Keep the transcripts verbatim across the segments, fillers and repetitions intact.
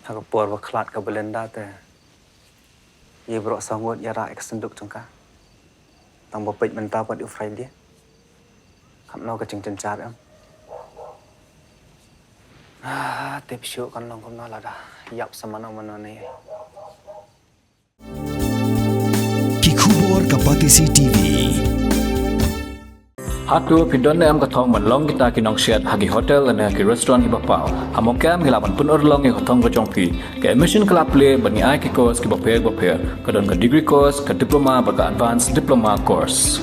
Ha ka por ba khlad ka Belinda te, ïa baroh saw ngut ïa rah ïa ka synduk jong ka. Tang ba peit mynta pat u Friday. Katno ka jingjynjar em. Ah, tip shuh kan long kumno lada ïap sa mano mano ne. Ki khubor ka Batesi T V. Hato phi don ne em ka thong ban long kita ki nongsiat ha ki hotel ne ki restaurant kiba paw? Ha Mawkyrwat ngi lah ban pynurlong ïa ka thong ka jong phi. Ka admission ka la plie bad ngi ai ki course kiba pher ba pher. Ka don ka degree course, ka diploma bad ka advanced diploma course.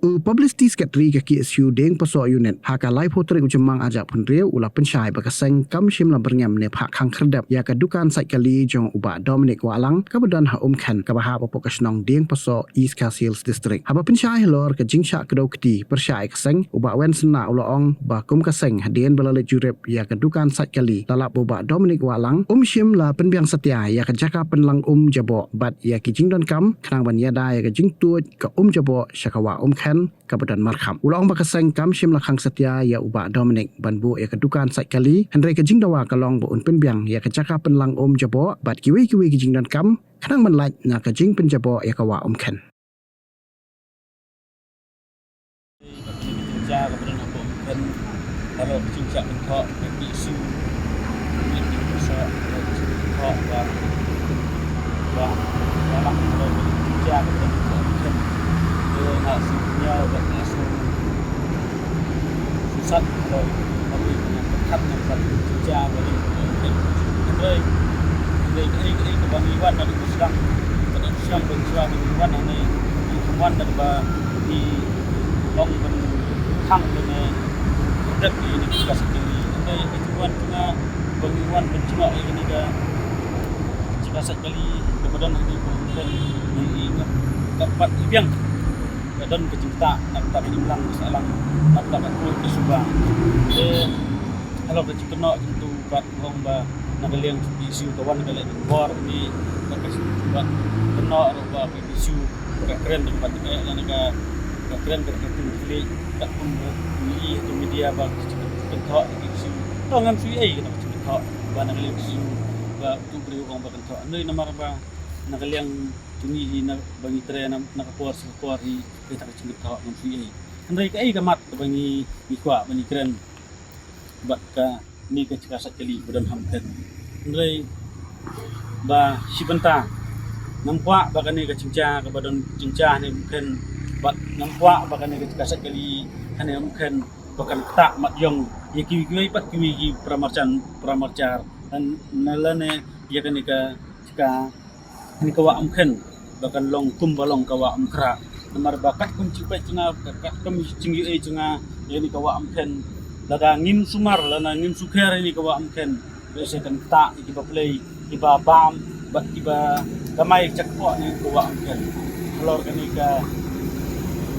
U Publicity Secretary ka K S U Diengpasoh Unit ha ka laiphew tarik u Jymmang arhajar arphew hynriew u la pynshai ba ka seng kam shym la byrngem ne phah khang khyrdep ïa ka dukan sait kali jong u Bah Dominic Wahlang kaba don ha Umkhen kaba hap hapoh ka shnong Diengpasoh, East Khasi Hills District. Haba pynshai halor ka jingshah kdew kti pyrshah ïa ka seng, u Bah Wen Sylla u la ong ba kum ka seng hadien ba la leit jurip ïa ka dukan sait kali, la lap ba u Bah Dominic Wahlang um shym la pynbiang satia ïa ka jaka pynlang um jaboh bad ïa ki jingdonkam khnang ban ïada ïa ka jingtuid ka um jaboh sha ka wah Umkhen kaba don markhap. U la ong ba ka seng kam shym la khang satia ïa u Bah Dominic ban buh ïa ka dukan sait kali, hynrei ka jingdawa ka long ba un pynbiang ïa ka jaka pynlang um jaboh bad kiwei kiwei ki jingdonkam khnang ban lait na ka jingpynjaboh ïa ka wah Umkhen. Ka jingja kaba don hapoh Umkhen, ka long ka jingja kynthoh ka K S U, ka jingja kynthoh ba, ba, ba lang ka jingja kaba don hapoh Umkhen. Ka long ka jingja ba ka Sat, hynrei, hynrei, hynrei, hynrei, hynrei, hynrei, hynrei, hynrei, kaba ngi wan na ka sdang, ka sdang ban shuwa ba ngi wan hangne, ngi wan da kaba ngi ong ban khang lane, dep ïa kane ka jaka sait kali. Hynrei ka jingwan jong nga ba ngi wan ban jngoh ïa kane ka jaka sait kali kaba don hangne, ba ngi wan, ngi, ngi, ka pat ngi biang. Ka don ka jingktah na ka bynta ka imlang ka sahlang, na ka bynta ka khuid ka suba. Te halor ka jingkynnoh jong uto u Bah, u ong ba na ka liang jong K S U ka wan ka leh bor ni, bad ka jingkynnoh ruh ba K S U ka kren da ka bynta ka, lane ka, ka kren ka, ka jingkylli, katkum ngi ïohi ha media ba ka jingkynnoh K S U. To ngam shu ïohi ka jingkynnoh ba na ka liang K S U ba uto u briew u ong ba kynnoh. Hynrei namar ba na ka liang jong ngi hi na ba ngi trei na, na ka por sha ka por hi, kata ka jingkynnoh ngam shu ïohi. Hynrei kaei ka mat kaba ngi, ngi kwah ba ngi kren bad kane ka jaka sait kali ba don ha Umkhen. Hynrei ba shi bynta ngam kwah ba kane ka jingjia kaba don jingjia hangne Umkhen, bad ngam kwah ba kane ka jaka sait kali hangne Umkhen ba kan ktah mat ïong ïa kiwei kiwei pat kiwei ki para marjan, para marjan. Lane, lane ïa kane ka jaka, kane ka wah Umkhen ba kan long kumba long ka wah Umkhrah. Namar ba katkum jingpeit jong nga, katkum jingïohi jong nga ïa kane ka wah Umkhen, lada ngim sumar, lada ngim sukher ïa kane ka wah Umkhen, lehse kan ktah ïa kiba plie, kiba bam bad kiba kamai jakpoh na ka wah Umkhen. Halor kane ka,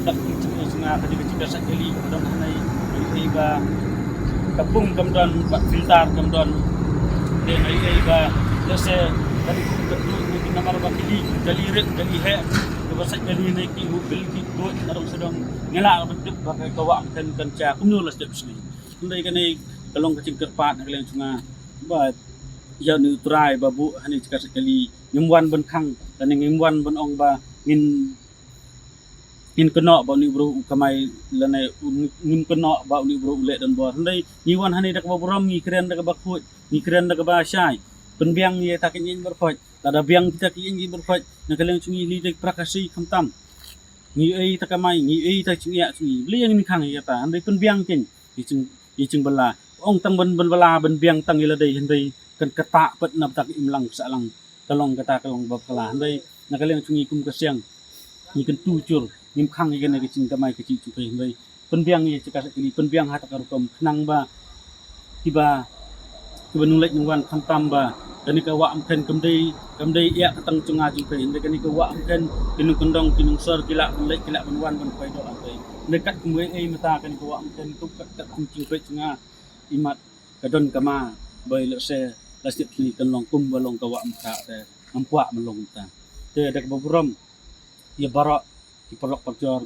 ka jingïohi jong nga, kane ka jaka sait kali kaba don hangne, ngi ïohi ba ka pung kam don bad filter kam don. Te ngi ïohi ba lehse kane ka pung ka don, namar ba kali, kali rit, kali heh, kaba sait kali ne ki u bil ki buit na dong sha dong, ngi lah ban tip ba ka wah Umkhen kan jia kumno la step sini. Hynrei kane ka long ka jingkyrpad na ka liang jong nga ba ïa une u trai ba buh hangne jaka sait kali, ngim wan ban khang, lane ngim wan ban ong ba ngin, ngin kynnoh ba une u briew u kamai, lane u, ngim kynnoh ba une u briew u leh donbor. Hynrei ngi wan hangne da kaba burom, ngi kren da kaba khuid, ngi kren da kaba shai. Pynbiang ïa kita ki ïing bad khoit, lada biang kita ki ïing bad khoit, na ka liang jong ngi lei dei pra ka shi khamtam. Ngi ïohi ta kamai, ngi ïohi ta jingïa jong ngi. Balei ngin khang ïa kata? Hynrei pynbiang keiñ ïa jing, ïa jingbylla. Ong tang ban, ban bylla, ban biang tang ïa lade, hynrei kan ktah pat na ka bynta ka imlang ka sahlang. Ka long kata, ka long ba bakla. Hynrei na ka liang jong ngi kum ka seng, ngi kyntu jur, ngim khang ïa kane ka jingkamai ka jingïa jong phi, hynrei pynbiang ïa jaka sait kali, pynbiang ha kata ka rukom, khnang ba kiba, kiba nongleit nongwan, khamtam ba kane ka wah Umkhen kam dei, kam dei ïa ka tang jong nga jong phi, hynrei kane ka wah Umkhen ki nongkyndong ki nongsor ki lah ban leit, ki lah ban wan ban khwai doh hangtei. Hynrei katkum ei ei mynta kane ka wah Umkhen, kum kat, katkum jingpeit jong nga, imat ka don kama ba lehse la step sini kan long kumba long ka wah Umkhrah, te ngam kwah ban long kumta. Te da kaba burom ïa baroh ki paralok parajor,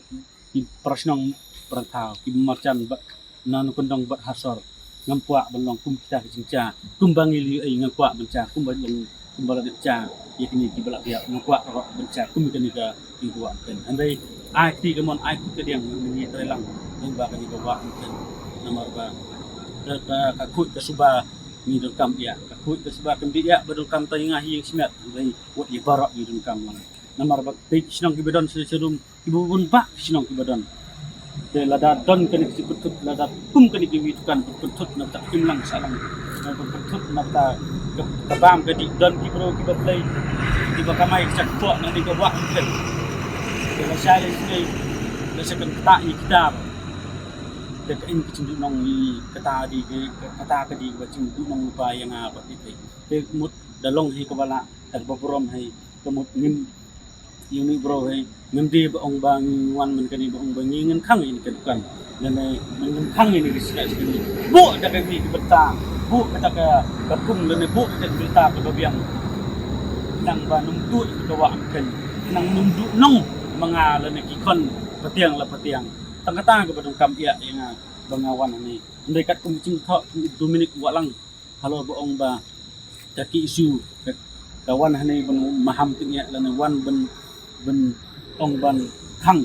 ki para shnong para thaw, ki marjan bad na nongkyndong bad ha sor. Ngam kwah ban long kum kita ki jingja, kumba ngi la ïohi, ngam kwah ban ja kumba long, kumba la dep ja ïa kine kiba la biang, ngam kwah ruh ban ja kum kane ka ïing ka wah mkhen. Hynrei ai kti ka mon, ai kti ka diang, ngi trei lang lyngba kane ka wah mkhen. Namar ba ka, ka, ka khuid ka suba ngi donkam ïa, ka khuid ka suba kam dei ïa ba donkam tang ïa nga hi ïing smet, hynrei wat ïa baroh ngi donkam lang. Namar ba ki shnong kiba don sha, sha rum, kiba bun bah ki shnong kiba don. Te lada don kane ka jingpynthut, lada kum kane ka wi dukan pynthut na bynta ka imlang sahlang, na pynthut na bynta ka, ka bam ka dih, don ki briew kiba blei, kiba kamai ka jingkhoh na dei ka wah mkhen. Te lashai lashisnei la sha kan ktah ïa kita. Te ka im ka jingduhnong ïa kata dei ka, kata ka dei ka jingduhnong lypa ïa nga bad ïa phi. Te mut da long hi kaba lah, da kaba burom hi, ka mut ngim, ïa une u bro hi, ngim dei ba ong ba ngi wan man kane ba ong ba ngi ngin khang ïa kane ka dukan. Lane ngin khang ïa kane ka jaka jaka. Buh da ka wi ka bynta, buh kata ka, ka pung lane buh kata ka bynta kaba biang. Nang ba nym duh ïa ka wah mkhen, nang nym duhnong ma nga lane ki khon patiang la patiang. Tang kata kaba donkam ïa, ïa nga ba nga wan hangne. Hynrei katkum ka jingthoh Dominic Wahlang, halor ba ong ba ka ki issue ka, ka wan hangne ban maham tyngeh lane wan ban, ban ong ban khang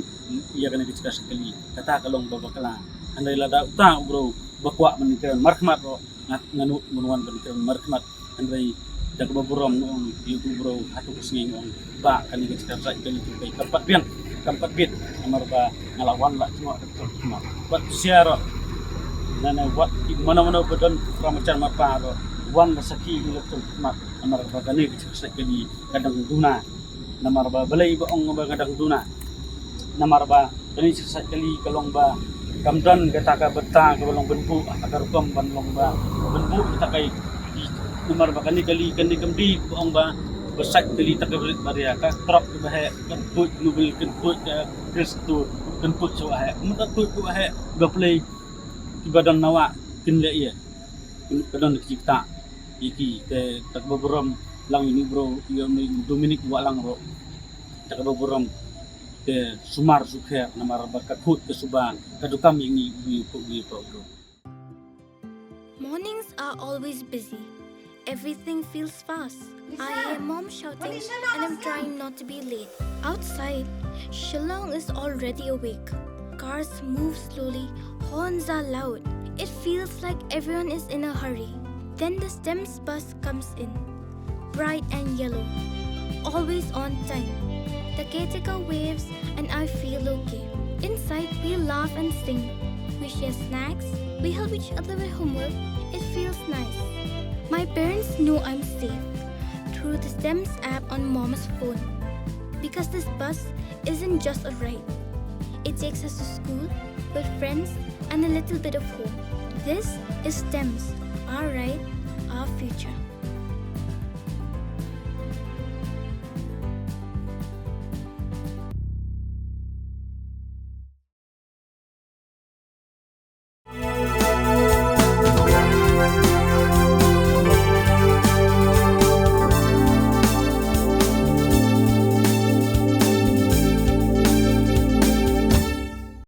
ïa kane ka jaka shakali, kata ka long ba bakla. Hynrei lada uta u bro ba kwah ban kren markhmat ruh, nga, nga nud ban wan ban kren markhmat. Hynrei da kaba burom nga ong ïa u bro ha tu ka sngi nga ong ba kane ka jaka shakali tu kai kam pat biang, kam pat bit. Namar ba nga la wan la tngok da ka jingkhmat. Wat sia ruh, lane wat ki mano mano ba don pramachan marpa ruh, wan la sakhi ïa ka jingkhmat. Namar ba kane ka jaka shakali ka dang duna. Namar ba balei ba ong ba ka dang duna? Namar ba kane ka jaka shakali ka long ba kam don kata ka bynta kaba long ban buh ha ka rukom ban long ba ban buh kata ka. Namar ba kane kali, kane kam dei ba ong ba ba shakali ta ka brit baria, ka trok ba heh, kan buh novel, kan buh ka Kristo, kan buh shuwa heh. Mut ka buh shuwa heh, ba play kiba don na wah kin leh ïa. Ka don ki jingktah ïa ki. Te da kaba burom lang ïa une u bro, ïa une u Dominic Wahlang ruh. Da kaba burom, te sumar sukher namar ba ka khuid ka suba ka donkam ïa ngi uwei pa uwei pa u bro. Mornings are always busy. Everything feels fast. I hear mom shouting and I'm trying not to be late. Outside, Shillong is already awake. Cars move slowly, horns are loud. It feels like everyone is in a hurry. Then the STEMS bus comes in, bright and yellow, always on time. The caretaker waves and I feel okay. Inside, we laugh and sing. We share snacks. We help each other with homework. It feels nice. My parents know I'm safe through the STEMS app on mom's phone. Because this bus isn't just a ride. It takes us to school, with friends, and a little bit of home. This is STEMS, our ride, our future.